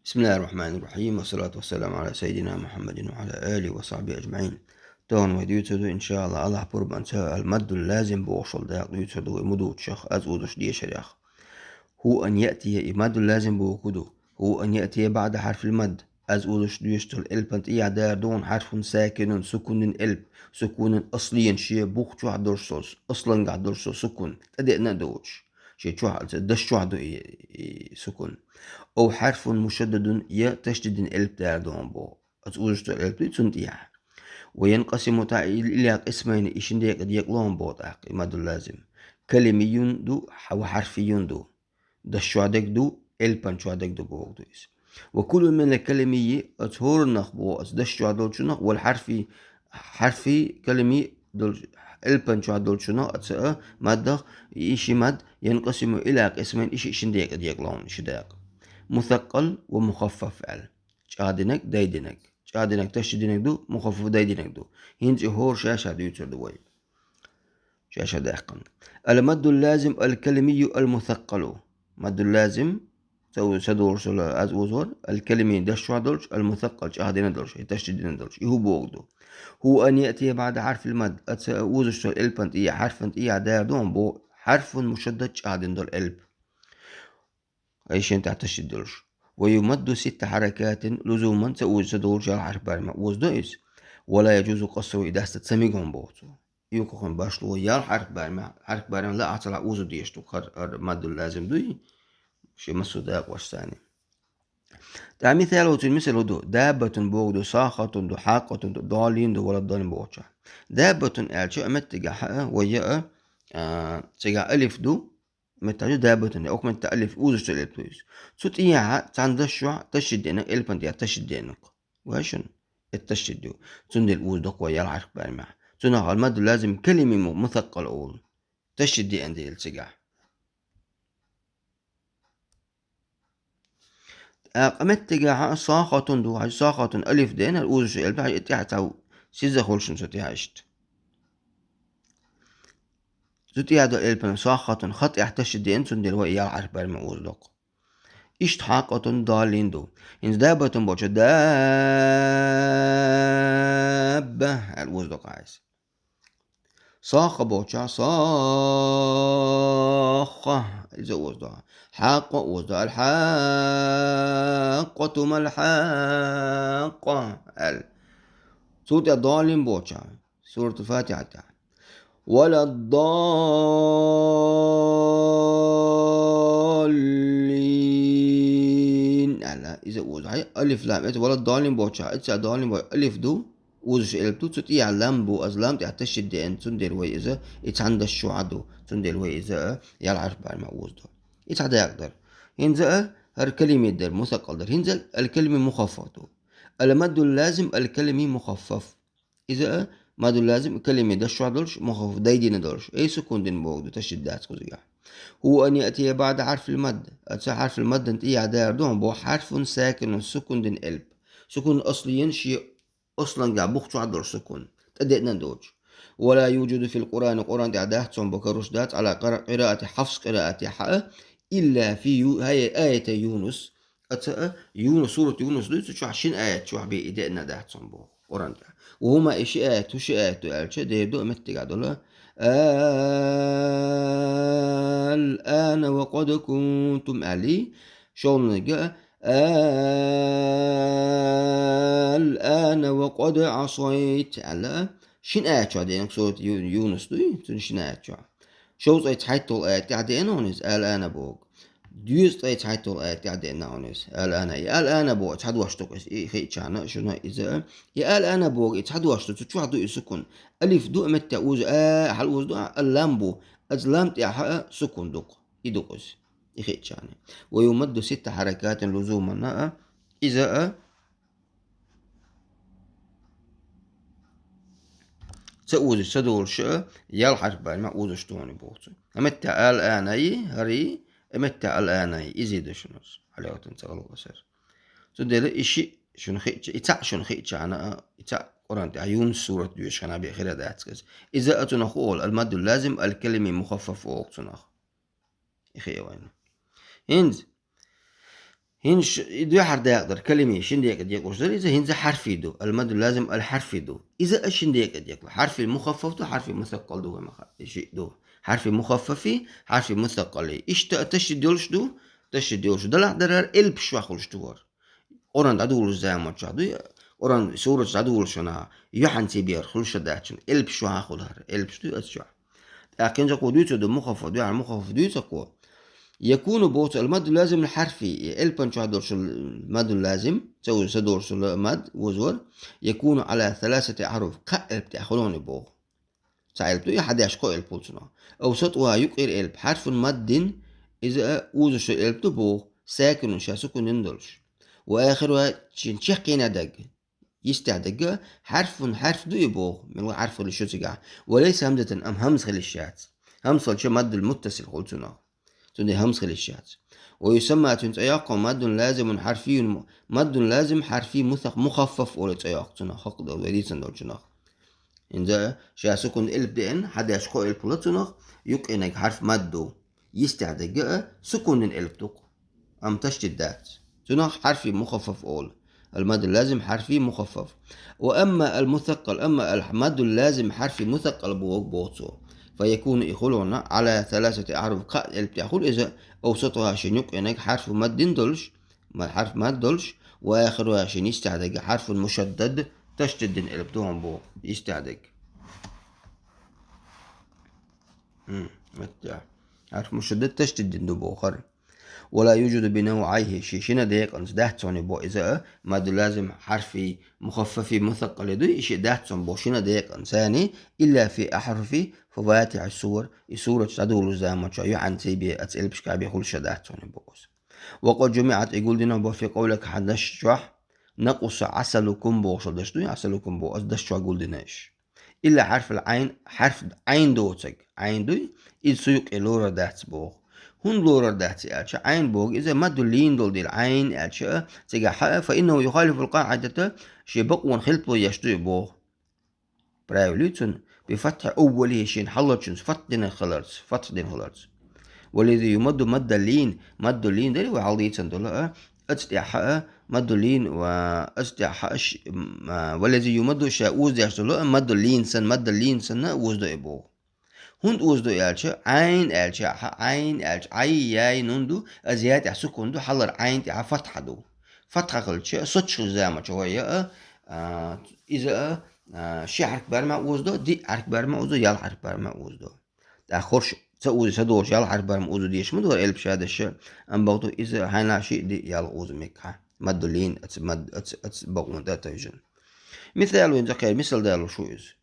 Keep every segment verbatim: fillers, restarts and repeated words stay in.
بسم الله الرحمن الرحيم، والصلاة والسلام على سيدنا محمد وعلى آله وصحبه أجمعين. Тахана вай дуьйцур ду, иншааллахӀ, АллахӀ пурбанца, ал-маддул лазим бохуш долу дакъа дуьйцур ду вай ма дуьйцучохь, аз озуш дешарех. هو أن يأتي, и маддул лазим бохург ду. هو أن يأتي بعد حرف المد, аз озуш доьшуш долу элпана тӀехьа дара ду хьуна, حرف ساكن, сукун дина элп, سكونا أصليا, шен бух чохь долуш долу, аслангахь долуш долу сукун, тӀедеана а доцуш. Шен чохь, даш чохь ду и, и сукун. أو حرف مشدد, я ташдид дина элп дара ду хьуна боху. Оцу озуш долу элп ду, цунна тӀехьа. وينقسم, тӀаккха, إلى قسمين, и шина декъе декъало хьуна боху тӀаккха и маддул лазим. كلمي ду, хьа-, وحرفي ду. Даш чохь дерг ду, элпана чохь дерг ду бохург ду иза. وكل من الكلمي, оцу хӀораннах боху, оцу даш чохь долчунах, والحرفي, хьарфи, калими долчу, элпана чохь долчунах, оцу а маддах, и ши мад, ينقسم إلى قسمين, и ши шина декъе декъало хьуна, ши дакъа. مثقل ومخفف аьлла. ЧӀагӀдинарг, дайдинарг. ЧӀагӀдинарг ташдид динарг ду, мухаффаф дайдинарг ду. ХӀинца и хӀора ша-ша дуьйцур ду вай. Ша-ша даьккхина. المد اللازم الكلمي المثقل. Маддул лазим, ца у-, ца долуш долу аз озор, ал-калими даш чохь долчу, ал-мусаккъал чӀагӀдина долуш, и ташдид дина долуш. И хӀун бохург ду? هو أن يأتي بعد حرف المد. Оцу озуш долу элпана тӀехьа, хьарфана тӀехьа дара ду хьуна боху, حرف مشدد, чӀагӀдина долу элп. Ай шен тӀехь ташдид долуш. ويمد ست حركات لزوما, ца оза ца долуш, ял хьарф барамехь озадо иза. ولا يجوز قصره, и даста ца мега хьуна боху цо. Юкъахула башло ял хьарф барамехь, хьарф барамехь лаахь ца лаахь озо дезаш ду, хӀара, хӀара маддул лазим дуй, шен массо а дакъош санна. ТӀаккха мисал, оцу мисал хӀун ду? دابة бохург ду, صاخة ду, حاقة ду, ضالين ду, ولا الضالين бохучохь. دابة аьлча, а меттигехь а, вай а, а, цигахь алиф ду, меттехь ду دابة, окху меттехь алиф, озуш долу элп ду иза. Цу тӀехьа цхьана даш чохь ташдид деана, элпана тӀехь ташдид деана. Вай шуна, это ташдид ду. Цундела озадо-кх вай ял хьарф барамехь. Цунах ал-мадду лазим калими му-, мусаккъал олу. Ташдид деана дела цигахь. ТӀаккха меттигехь а صاخة ду, хьажа, صاخة алиф деана, озуш элп ду, хьажа, и тӀехь цхьа сиза хуьлуш ду цу тӀехь иштта. Цу тӀехь долу элпана صاخة, ха тӀехь ташдид деана, цундела вай ял хьарф барамехь озадо-кх. Иштта حاقة ضالين ду. ХӀинца دابة бохучохь دابة аьлла озадо-кх иза. صاخة бохучохь صاخة, иза озадо. حاقة озадо. الحاقة ما الحاقة аьлла. Цул тӀаьхьа ضالين бохучохь. Суратул Фатихьа тӀехь. ولا الضالين аьлла, иза оза. Хьай, алиф лам. Эца ولا الضالين бохучохь, эца ضالين боху алиф ду, озуш элп ду, цу тӀехьа лам бу, аз лам тӀехь ташдид деана, цундела вай иза, и цхьана даш чохь ду, цундела вай иза, а, ял хьарф барамехь озадо. И цхьа дакъа дара. ХӀинца а, хӀара калими дара, мусаккъал дара. ХӀинца а ал-калими мухаффаф ду. Ал-маддул лазим ал-калими мухаффаф. Иза а маддул лазим калими даш чохь долуш, мухаффаф дайдина долуш. Ай сукун дина бохург ду, ташдид дац кхузигахь. هو أن يأتي بعد حرف المد. Оцу хьарфул маддан тӀехьа дара ду хьуна боху حرف ساكن, сукун дина элп. Сукун аслиян, шен аслангахь бух чохь долуш сукун. ТӀедеана доцуш. ولا يوجد في القرآن, Къуръан тӀехь дац хьуна боху, каруш дац, على قرا-, قراءة حفص къираатехь а, إلا في يو-, хӀай, аята Юнус, Аца а, Юнус, сурат Юнус дуй, цу чохь шина аят чохь бен и деана дац хьуна боху, Къуръан тӀехь. وهما, и ши аят, хӀун ши аят ду аьлча, дера ду а меттигахь долу. الآن وقد كنتم аьлла, шолгӀаниг а, الآن وقد عصيت аьлла. Шина аят чохь деана, сурат Ю-, Юнус дуй, цуьнан шина аят чохь. Шовзткъе цхьайтталгӀа аят тӀехь деана хьуна иза, الآن боху. Доьзткъе цхьайтталгӀа аят тӀехь деана хьуна иза, الآن. И الآن боху, цхьа дош ду-кх иза, и хиъчарна а шуна иза. И الآن боху, и цхьа дош ду, цу чохь ду и сукун. Алиф ду а меттехь оза, а, хьал оза ду а, лам бу. Оцу лам тӀехь а сукун ду-кх. И ду-кх иза. И хиъчарна. ويمد ست حركات لزوما, а, иза а. Ца озуш, ца долуш а, ял хьарф барамехь озуш ду хьуна боху цо. А меттехь الآن, хӀара, а меттехь الآن, иза ду шуна. Хьалаватан ца гӀалгӀасар. Цундела и шиъ шуна хиъча, и цхьаъ шуна хиъчарна а, и цхьаъ Къуръан тӀехь Юнус сурат доьшуш хилла бен хир дац-кх иза. Иза а цунах олу, المد اللازم الكلمي المخفف олу цунах. И хиъ вайна. ХӀинца. ХӀинца и дуьххьара дакъа дар калима шин декъе декъалуш дар, иза хӀинца хьарфи ду, ал-мадду лазим ал-хьарфи ду. Иза а шин декъе декъалу. Хьарфи мухаффаф ду, хьарфи мусаккъал ду, вай ма ха-, ши ду. Хьарфи мухаффафи, хьарфи мусаккъали. Иштта а ташдид йолуш ду, ташдид йолуш ду. Далахь дарар элпаш чохь хуьлуш ду хӀара. Къуръан дӀадолучу заманчохь дуй, Къуръан сурат дӀадолучу хана, юьхьанца бер хуьлуш дац цуьнан, элпаш чохь хуьлу хӀара, элпаш дуй оцу чохь. ТӀаккха хӀинца кхо дуьйцур ду мухаффаф дуй, хьан мухаффаф дуьйцу кхо. Якуну боху цо, ал-мадду лазимул хьарфи, и элпан чохь долуш мадду лазим, ца вуза са долуш мад, вузвар, якуну ала саласати ахьруф, кхаа элп тӀехь хуьлу боху. Цхьа элп ду, и хьан деш кхо элп хуьлу цунах. Ав сатуа юккъера элп, хьарфун маддин, иза а узуш элп ду боху, сакинун ша сукун дина долуш. Ва ахируа шен чекхйина дагга, йистехь дагга, хьарфун хьарф ду и боху, мел хьарф хила йиш ю цигахь. Ва лайса хьамзатан, амма хьамза хила йиш яц. Хьамза хилча маддул муттасил хуьлу цунах. Цундела хьамза хила йиш яц. Ва юсамма цуьнан цӀе йоккху маддун лазимун хьарфиюн му-, маддун лазим хьарфи мусах-, мухаффаф олу цӀе йоккху цунах, хӀокху д-, вай дийцина долчунах. ХӀинца ша сукун элп деана, хьан деш кхо элп хуьлу цунах, юккъенаг хьарф мад ду. Йистехь дагга а сукун дина элп ду-кх. Амма ташдид дац. Цунах хьарфи мухаффаф олу. Ал-мадду лазим хьарфи мухаффаф. Ва амма ал-мусаккъал, амма ал-мадду лазим хьарфи мусаккъал боху, боху цо. Фа якуну и хуьлу хьуна, ала саласати ахьруф, кхаа элп тӀехь хуьлу иза, ав сатуа шен юккъенаг хьарфу маддин долуш, ма-, хьарф мад долуш, ва ахируа шен йистехь дагга хьарфун мушаддад, ташдид дина элп ду хьуна боху, йистехь дагга. М, меттехь. Хьарф мушаддад ташдид дина ду боху хӀара. Ва ла южаду би навъайхи, ши шина декъанца дац цунна бо иза а, мадду лазим хьарфи мухаффафи мусаккъали дуй, и ши дац цунна бо шина декъанца, царни, илла фи ахьруфи фаватихьи сур, и сурат дӀадолучу заманчохь юьхьанца бе, оцу элпашкахь бе хуьлуш дац цунна бо иза. Ва къад жумиӀат, и гулдина бо фи къовлика хьан даш чохь, накъуса Ӏасалукум бохуш даш дуй, Ӏасалукум боху, оцу даш чохь гулдина иш. Илла хьарфал Ӏайн, хьарф Ӏайн доцург, Ӏайн дуй, иза цу юккъе лорар дац боху. ХӀунда лорар дац аьлча, Ӏайн боху иза мадду лийна долу дела, Ӏайн аьлча, цигахь хьа, фа иннаху юхалифул къаӀидата, шен бакъонан хилпо еш дуй боху. Правило ю цунна, би фатхьи аввалихи, шен хьалхарчунца фатхь дина хиларца, фатхь дина хиларца. Валлази юмадду мадда лийна, мадду лийна дара вай хьалха дийцина долу, а, оцу тӀехь а, мадду лийна, ва оцу тӀехь а, ш-, м, а, валлази юмадду ша уза деш долу, а, мадду лийна санна, мадда лийна санна, уза до и боху. ХӀунда уза до аьлча, Ӏайн аьлча, хьа, Ӏайн аьлча, Ӏай, яй, нун ду, а, я тӀехь сукун ду, хьалхара Ӏайн тӀехь фатхьа ду. Фатхьа хилча, соцуш заманчохь вай а, а, иза а, а, ши хьарф барма уза до, диъ хьарф барма уза до, ялх хьарф барма уза до. ТӀаккха хӀорш ца уза, ца долуш, ялх хьарф барма уза дезаш ма ду, элп ша даш, амма бакъду иза хьайна шиъ, диъ, ялх уза мегаш хьа. Мадду лийна, аца, мад-, аца, аца бакъонан тӀе а тевжина. Мисал вайн цӀа кхеран, мисал далуш ву иза.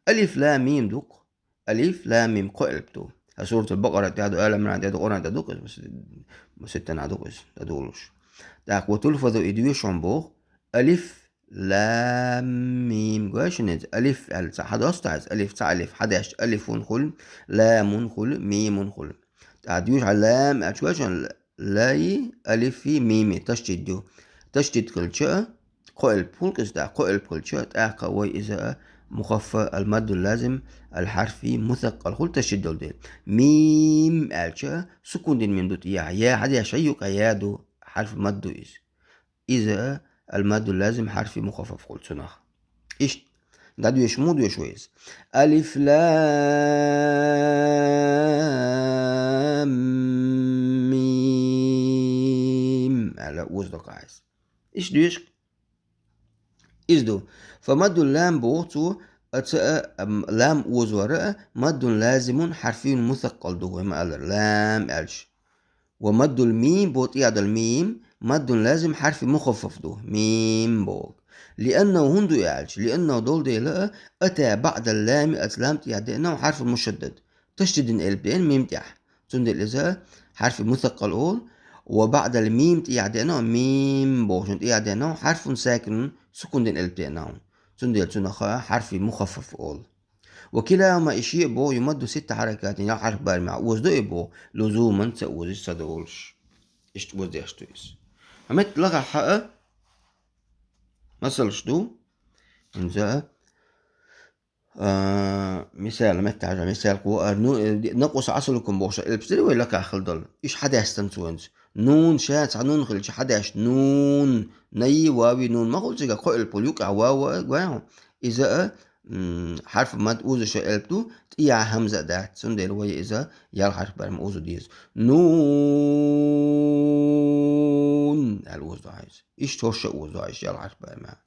Алиф, лам, мим ду-кх. Алиф, лам, мим, кхо элп ду. Хьан суратул Бакъара тӀехь ду, Ала Имран тӀехь ду, Къуръан тӀехь ду-кх иза, маситтана ду-кх иза, тӀедолуш. ТӀаккха ва тулфазу, и доьшу хьуна боху, алиф, лам, мим, гой шуна иза, алиф аьлла, цхьа хьан досту иза, алиф, цхьа алиф, хьан дешча алифун хуьлу, ламун хуьлу, мимун хуьлу. ТӀаккха доьшу хьан лам аьлча, гой шуна, лай, алифи, мими, ташдид ю. Ташдид хилча, кхо элп хуьлу-кх иза тӀаккха, кхо элп хилча, тӀаккха вай иза а мухаффа, ал-мадду лазим, ал-хьарфи мусаккъал хуьлу ташдид долу дела. Мим аьлча, сукун дина мим ду тӀехь, я хьан деш хьан юккъе я ду, хьарф мад ду иза. Иза а ал-мадду лазим хьарфи мухаффаф хуьлу цунах. Иштта, дӀадоьшу, муха доьшу вай иза? Алиф, лам, мим. Аьлла, уза до кхайса. Иштта доьшу? Иза ду. Фа мадду лам боху цо, аца а, ам, лам узавар а, маддун лазимун хьарфиюн мусаккъал ду, вай ма аллара, лам аьлча. Ва маддул мим бо тӀехь долу мим, маддун лазим хьарфи мухаффаф ду, мим боху. Лианнаху хӀунда ду аьлча, лианнаху долу дела а, ата баъдал лами, аца лам тӀехь деана хьарфун мушаддад. Ташдид дина элп деана мим тӀехь. Цундела иза хьарфи мусаккъал олу, ва баъдал мим тӀехь деана мим боху, шуна тӀехь деана хьарфун сакинун сукун дина элп деана. Цундела цунах хьарфи мухаффаф олу. Ва килахума и шиъ боху юмадду ситта хьаракатин, ялх хьарф барамехь уза до и боху, лузуман ца уза ца долуш. Иштта уза деш ду иза. Хьан метта лахахь хьа а масалш ду, хӀинца а, а, мисал, метта хьажа, мисал кхо а, ну, э, накъуса Ӏасалукум бохуш элпаш дара вай лакахь хила долу. Иштта хьан деш санна цо хӀинца. Нун, ша цхьа нун хилча хьадаьшта нун, наи, вави, нун ма хуьлу цигахь, кхо элп волу юкъахь вав а, вай хьо. Иза а, м, хьарф мад узуш элп ду, тӀехьа хьамза а дац, цундела вай иза ял хьарф бара ма узу деза. Нун аьлла узу хьо иза. Иштта хӀорш а узу хьо иза ял хьарф бара ма.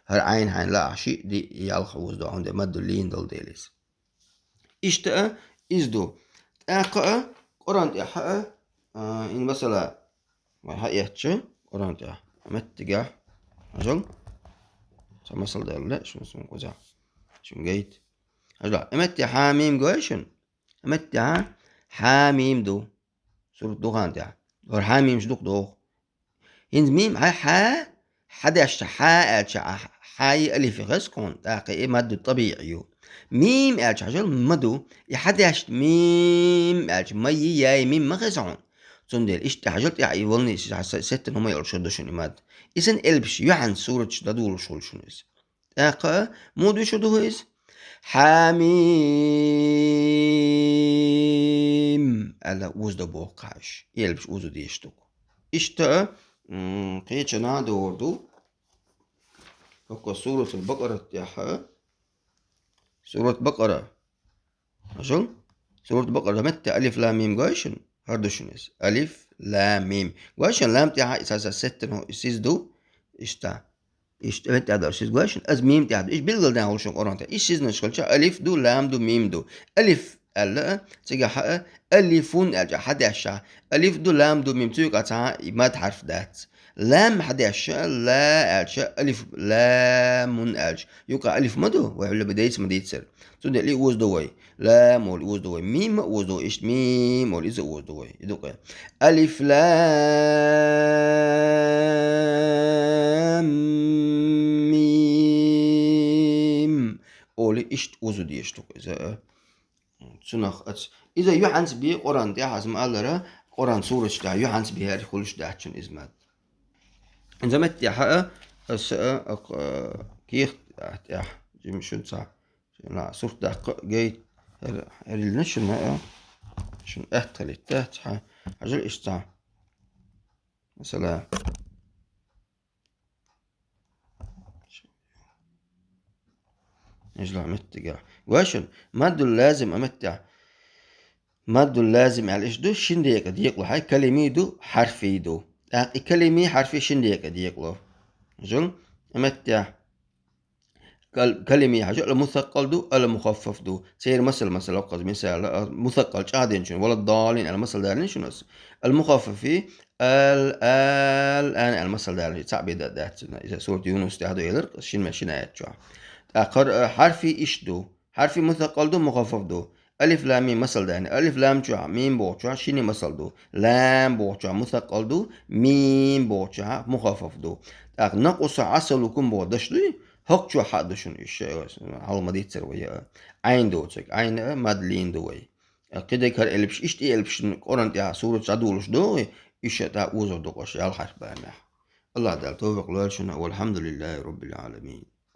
ХӀара Ӏайн хьайна лаахь шиъ, диъ, ялх узу хьо, хӀунда мадду лийна долу дела иза. Иштта а иза ду. ТӀаккха а Къуръан тӀехь а, а, хӀинца масала, вай хьаэцча, Къуръан тӀехь, меттигехь, хьажал, цхьа масал делла, шуна сум кхузахь, шуна гайта. Хьажал, меттигехь хьа-мим гой шуна? Меттигехь хьа-мим ду. Сурат Духан тӀехь. ХӀара хьа-мимаш дукха доху. ХӀинца мим, хьа, хьа, хьадаьшча, хьа аьлча, а, хьа и алиф хеза хьуна, тӀаккха и мадду тӀабиӀи ю. Мим аьлча, хьажал, ма ду. И хьадаьшча, мим аьлча, ма и, я и, мим ма хеза хьуна. Цундела иштта хьажал тӀехь и волни, сеттина хӀума йолуш ду шуна и мад. Исан элпаш юьхьанца сураташ дӀадолуш хуьлу шуна иза. ТӀаккха муха дуьйцур ду хӀу иза? Хьа-мим аьлла узу дан боху кхаьш. Элпаш узу деш ду. Иштта, м, кхечанхьа догӀур ду. ХӀокху Суратул Бакъарат тӀехь а. Сурат Бакъара. Хьажал? Сурат Бакъара метта алиф лам мим гой шуна? ХӀара ду шуна иза. Алиф лам мим. Гой шуна лам тӀехь а, иза сеттина хӀу, иза сиз ду. Иштта. Иштта метта а ду, сиз гой шуна. Аз мим тӀехь ду. Иштта билггал дан хуьлу шуна Къуръан тӀехь. Иштта сизнаш хилча алиф ду, лам ду, мим ду. Алиф аьлла а, цигахь а, алифун аьлча, хьадаьшча, алиф ду, лам ду, мим, цу юкъа цхьа и мад хьарф дац. Лам хьадаьшча, ла аьлча, алиф, ламун аьлча, юкъа алиф ма ду, вай хьуьлла ма дайца ма дийцар. Цундела и узу ду вай. Лам олу узу ду вай. Мим а узу ду вай. Иштта мим олу иза узу ду вай. И ду кхе. Алиф лам мим. Олу иштта узу деш ду иза. Цунах ац. Иза юьхьанца бен Къуръан тӀехь, аз ма-аллара, Къуръан сураш тӀехь юьхьанца бен хӀара хуьлуш дац шуна иза мад. Иза меттехь а, аса а, а, кехат тӀехь, жима шуна цхьа, шуна сурт даккха а гайта, хӀара, хӀара йиллина шуна а, шуна аьтта хилийта цхьа, хьажал иштта цхьа. Масала. Нижла меттигехь. Гой шуна, маддул лазим а меттехь. Маддул лазим аьлла иштта ду, шин декъа декъало, хьай калими ду, хьарфи ду. ТӀаккха и калими, хьарфи шин декъа декъало. Жун, а меттехь. Кал-, калими хьажа, ал-мусаккъал ду, ал-мухаффаф ду. Церан масал, масал, оккхаза мисал, а, мусаккъал чӀагӀдинчун, вала далин, ал-масал далин шуна ас. Ал-мухаффафи, ал-, ал-, ан, ал-масал далин, цхьаъ беда дац цуьнан. Иза сурат Юнус тӀехь ду элар, шин мел шин аят чохь. ТӀаккха, а, хьарфи иш ду. Хьарфи мусаккъал ду, мухаффаф ду. Алиф лам мим масал далин. Алиф лам чохь, мим бохучохь, шини масал ду. Лам бохучохь, мусаккъал ду, мим бохучохь, мухаффаф ду. ТӀаккха накъуса асалукум боху даш дуй? ХӀокху чохь хьаъ ду шуна уьш, хьал ма дийццара вай, а, Ӏайн доцург, Ӏайн а, мад лийна ду вай. А, кхидерг хӀара элпаш, иштта и элпаш Къуръан тӀехь сураташ дӀадолуш ду вай, уьш а тӀаккха озор ду къаша, ял хьарф бамехь. АллахӀ Дала тавфикъ лойла шуна, валхьамдулиллахӀи роббил Ӏаламин.